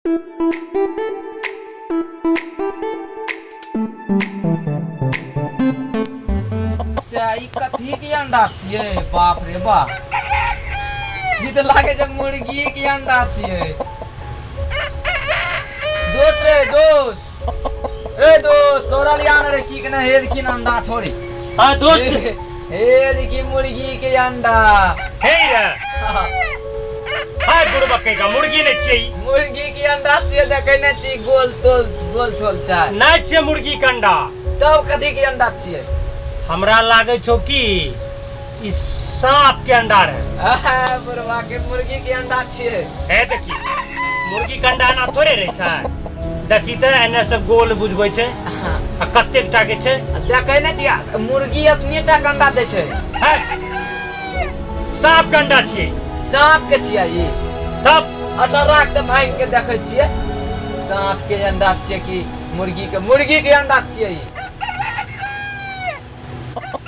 से ई कथी के अंडा छियै? बाप रे बाप, ई तऽ लागे छै मुर्गी के अंडा छियै। दोस्त रे दोस्त, ए दोस्त, दौड़ल या ने रे, की के ने हे देखी अंडा छोड़ी। हाँ दोस्त, हे देखी मुर्गी के अंडा। हे रे हाय बुड़बक का, मुर्गी नहीं छियै। मुर्गी के अंडा छियै, देखै नहि छी गोल तोल गोल तोल छै। नहीं छियै मुर्गी के अंडा। तब कथी के अंडा छियै? हमरा लागै छौ कि ई सांप के अंडा रहे। आहा, बुढ़वा के मुर्गी के अंडा छियै। हे देखी, मुर्गी के अंडा एना थोड़े रहै छै। देखी तऽ एने से गोल बुझबै छै आ कतेक टा के छै। देखै नहि छियै, मुर्गी अपने टा के अंडा दै छै। है, सांप के अंडा छियै। सांप के छियै ई? तब अच्छा राख तऽ भागि के देखै छियै सांप के अंडा छियै कि मुर्गी के। मुर्गी के अंडा छियै ई।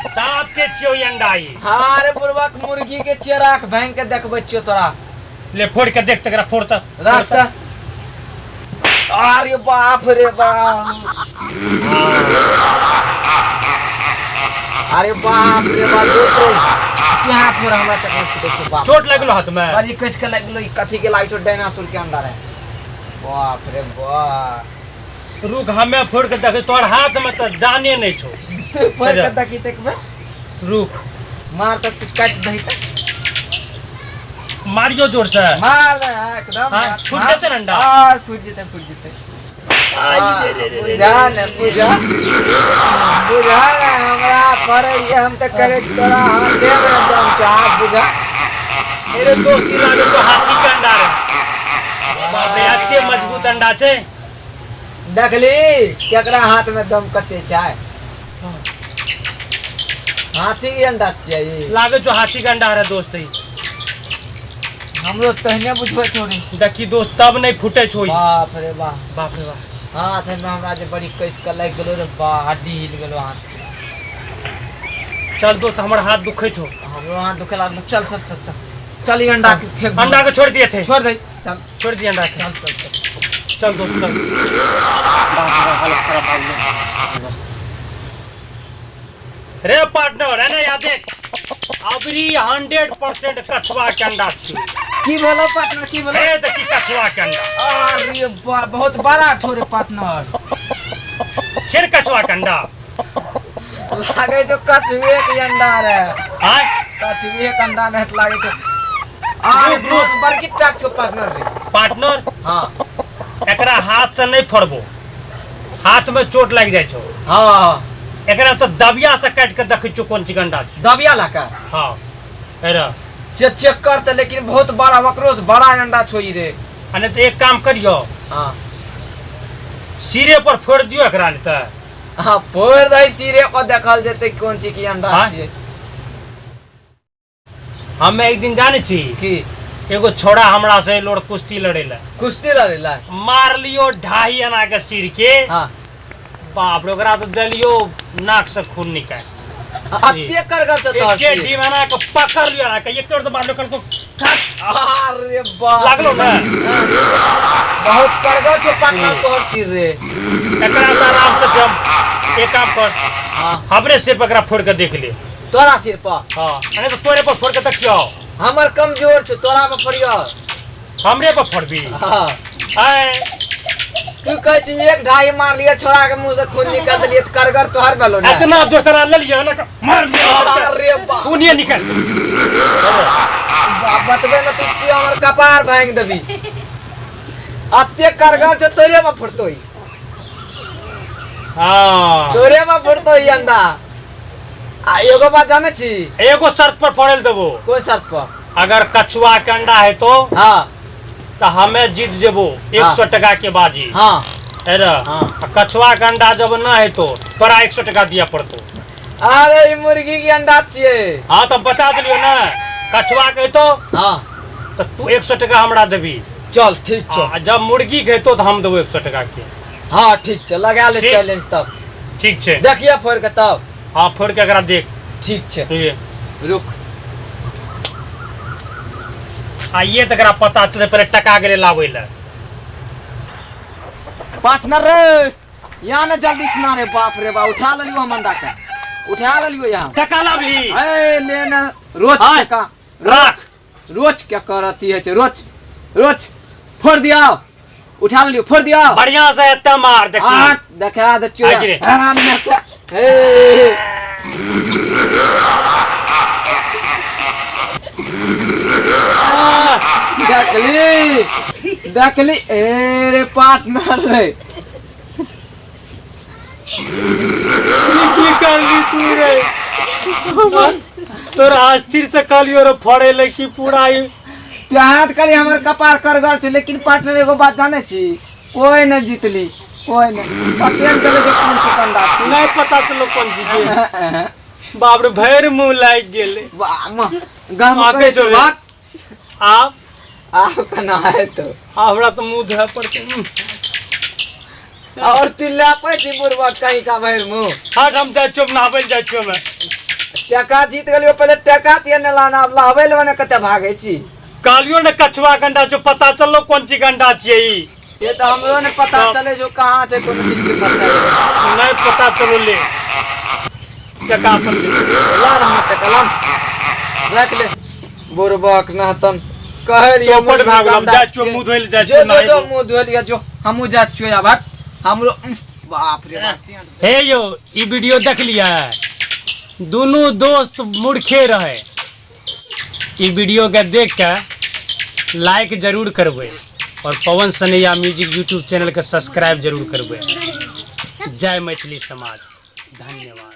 सांप के छियौ ई अंडा ई। हाँ रे बुढ़बक, मुर्गी के छियै। राख, भागि के देखबै छियौ तोरा। ले फोड़ के देख तकरा, फोड़ तऽ। राख तऽ। अरे बाप रे बाप, अरे बाप रे बाप। दोस्त यहाँ फोड़, हमरा चकमा फूटे छौ बाप। चोट लगलो हाथ में? बड़ी कस के लगलो। ई कथी के लागै छौ? डायनासोर के अंडा रहे। बाप रे बाप। रुक, हमे फोड़ के देखे, तोहर हाथ में तऽ जाने नहीं छौ। तू फोड़ के देखी देखबे। रुक। मार तऽ, तू काटि दही तऽ। मारियो जोर से। मार दे, हाँ, एकदम। हाँ, फूट जेतै ने अंडा? हाँ, फूट जेतै, फूट जेतै। बुझा ने, बुझा, बुझा ने, हमरा पड़ै हम तऽ करे तोरा हाथे में दम छौ, आब बुझा। मेरे दोस्ती लागे छौ हाथी के अंडा रे। बाप रे, एते मजबूत अंडा छै। देखली केकरा हाथ में दम कते छै? हाथी के अंडा छियै ई। लागे छौ हाथी के अंडा रे दोस्त ई। हमरो तहने बुझबै छौ रे। देखी दोस्त, तब नहीं फूटे छौ ई। बाप रे बाप। बाप रे बाप। हाथ में हमरा जे बड़ी कस के लागि गेलो रे बा, हड्डी हिल गेलो हाथ। चल दोस्त, हमर हाथ दुखै छौ। हमरो हाथ दुखे लागलो। चल चल चल चल चल, ई अंडा के फेंक। अंडा के छोड़ दिए थे। छोड़ दे, चल। छोड़ दिए अंडा के। चल चल चल चल दोस्त चल। बाप रे, हालत खराब भऽ गेलो रे। पार्टनर, है ना, यहाँ देख, अबरी 100% कछुआ के अंडा छी। की भेलो पार्टनर, की भेलो? हे देखी, कछुआ के अंडा। अरे बा, बहुत बड़ा छौ रे पार्टनर। छिड़ कछुआ के अंडा। लागे छौ कछुए के अंडा रे। आय। कछुए के अंडा नहीं तऽ लागे छौ। अरे रुक, रुक। बड़की टाक छौ पार्टनर रे। पार्टनर। हाँ। एकरा हाथ से नहीं फोड़बो, हाथ में चोट लागि जाइ छौ। हाँ। एकरा तो दबिया से काटि के देखै छियौ कोन चीज अंडा छै। दबिया लाका? हाँ, हेरा। से चेक कर तऽ, लेकिन बहुत बड़ा, ओकरो से बड़ा अंडा छौ ई रे। आ नहीं तऽ एक काम करियो। हाँ। सिरे पर फोड़ दियो एकरा नहीं तऽ। हाँ, फोड़ दही सिरे पर, देखल जेतै कोन चीज के अंडा हाँ? छियै। हम एक दिन जानै छी की? एगो छोड़ा हमरा से लोड़ कुश्ती लड़े ला। कुश्ती लड़े ला? मारलियो ढाई आना के सिर के। हाँ। बाप रे, ओकरा तो देलियो नाक से खून निकाल। अते करगर छौ तोहर एके सिर? ढीम एना के पकड़ लियो, एना के एक तो मारलियो, कल को अरे बाप। लागलो ने? हाँ। बहुत करगर छौ पार्टनर तोहर सिर रे। एकरा तो आराम से जम, एक काम कर। हाँ। हमरे सिर पर एकरा फोड़ के देख ले। तोरा सिर पर? हाँ, नहीं तो तोरे पर फोड़ के देखियो। हमर कमजोर छौ, तोरा पर फोड़ियो। हमरे पर फोड़बी? हाँ। आय। तू कहै छी एक ढाई मार लियो, छोड़ा के मुंह से खून निकल देलिए, तऽ करगर तोहर भेलो ने। इतना जोर से ले लियो ना, मार लियो। अरे बाप। खूनिए निकल। बाप, बतबे में तू तू हमर कपार भांग देबी। अते करगर छौ, तोरे में फुटतो ई। हाँ। तोरे में फुटतो ई अंडा। आ एगो बात जानै छी? एगो शर्त पर फोड़ल देबो। कोन शर्त पर? अगर कछुआ के अंडा है तो हाँ। तो हमें जीत जेबो 100 टका के बाजी। हाँ। है ना? हाँ। आ कछुआ के अंडा जब ना है तो तोरा 100 टका दिया पड़तो। अरे ई मुर्गी के अंडा छियै। हाँ, तो बता दिलियो ना, कछुआ के तो हाँ। तो तू 100 टका हमरा देबी। चल ठीक छौ। आ जब मुर्गी के तो हम देबो 100 टका के। हाँ ठीक छै, लगा ले ठीक। चैलेंज तब। ठीक छै। देखिए फोड़ के तब। हाँ, फोड़ के एकरा देख। ठीक छै। ठीक। रुक। आ ये तकरा पता चले, पहले टका गेले लाबै ले। पार्टनर रे, यहाँ ने जल्दी सुना रे। बाप रे बाप, उठा लेलियो हम अंडा के, उठा लेलियो यहाँ। टका लाबली? ए ले ने रोज। आय। टका। राख। रोज क्या करती है छे, रोज रोज फोड़ दिया, उठा लियो, फोड़ दिया। बढ़िया से एते मार देखी। आठ देखा दे चुरा। आगे रे। हाँ, मेरे से। ए देखली देखली, ए रे पार्टनर रे। की करली तू रे? तोरा अस्थिर से कहलियो रे फड़े ले की पूरा ई। हाथ खाली हमर कपार करगर छै, लेकिन पार्टनर एगो बात जाने छी, कोई न जीतली, कोई न पते न चले जो कोन सिकंदा छी। नहीं पता चलो कौन जीते। बाप रे, भरि मुंह लागि गेलै। वाह, गम आके कहै छै। जोड़े। बात। आब। आब केना हेतौ? हमरा तऽ मुंह धोए पड़तै। और तिल्ला पै छी बुढ़बा कहीं का भरि मुँह। हट, हम जाइ छियौ नहाबै लए जाइ छियौ हमे। टका जीत गेलियो, पहिले टका तिये ने लाना, आब लहबै लए ने कते भागै छी। कहलियो ने कछुआ गंडा छौ, पता चललो कोन चीज गंडा छियै ई? से तऽ हमरो ने पता चले जो कहाँ छै कोनो चीज के बच्चा। नहीं पता चलो, ले टका अपन ले। ला ना हमर टका ला, रख ले। बुढ़बक नहतन कहै रहियै। चौपट मुर्गी भए गेल, हम गंडा जाइ छियौ छियै। मुँह धोइ लए जाइ जो छियौ। जो जो नहेबो। मुँह धोइ लिअ, जो हमहूँ जाइ छियौ आब। हट हमरो, बाप रे बाप। हे यौ, ई वीडियो देख लियै? दुनू दोस्त मूर्खे रहे। ई वीडियो के देख के लाइक जरूर करबै और Pawan Sanaiya music YouTube channel के सब्सक्राइब जरूर करबै। जय मैथिली समाज, धन्यवाद।